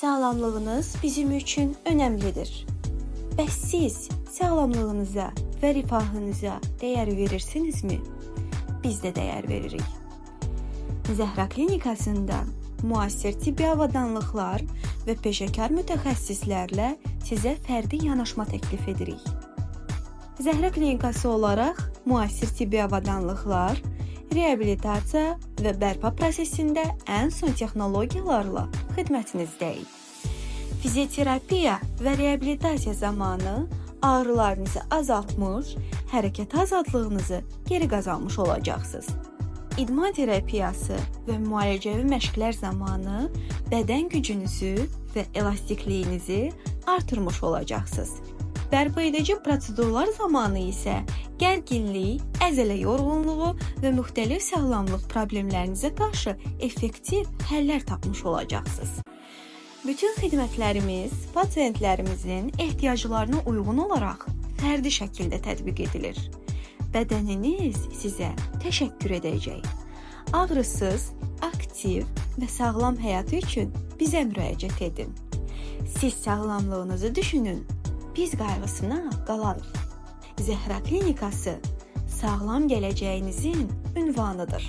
Sağlamlığınız bizim üçün önəmlidir. Bəs siz sağlamlığınıza və rifahınıza dəyər verirsinizmi? Biz də dəyər veririk. Zəhra Klinikasında müasir tibbi avadanlıqlar və peşəkar mütəxəssislərlə sizə fərdi yanaşma təklif edirik. Zəhra Klinikası olaraq müasir tibbi avadanlıqlar, reabilitasiya və bərpa prosesində ən son texnologiyalarla xidmətinizdəyik. Fizioterapiya və reabilitasiya zamanı ağrılarınızı azaltmış, hərəkət azadlığınızı geri qazanmış olacaqsınız. İdman terapiyası və müalicəvi məşqlər zamanı bədən gücünüzü və elastikliyinizi artırmış olacaqsınız. Bərpa edici prosedurlar zamanı isə gərginlik, əzələ yorğunluğu və müxtəlif sağlamlıq problemlərinizə qarşı effektiv həllər tapmış olacaqsınız. Bütün xidmətlərimiz pasientlərimizin ehtiyaclarına uyğun olaraq fərdi şəkildə tətbiq edilir. Bədəniniz sizə təşəkkür edəcək. Ağrısız, aktiv və sağlam həyat üçün bizə müraciət edin. Siz sağlamlığınızı düşünün, biz qayğısına qalarıq. Zəhra Klinikası sağlam gələcəyinizin ünvanıdır.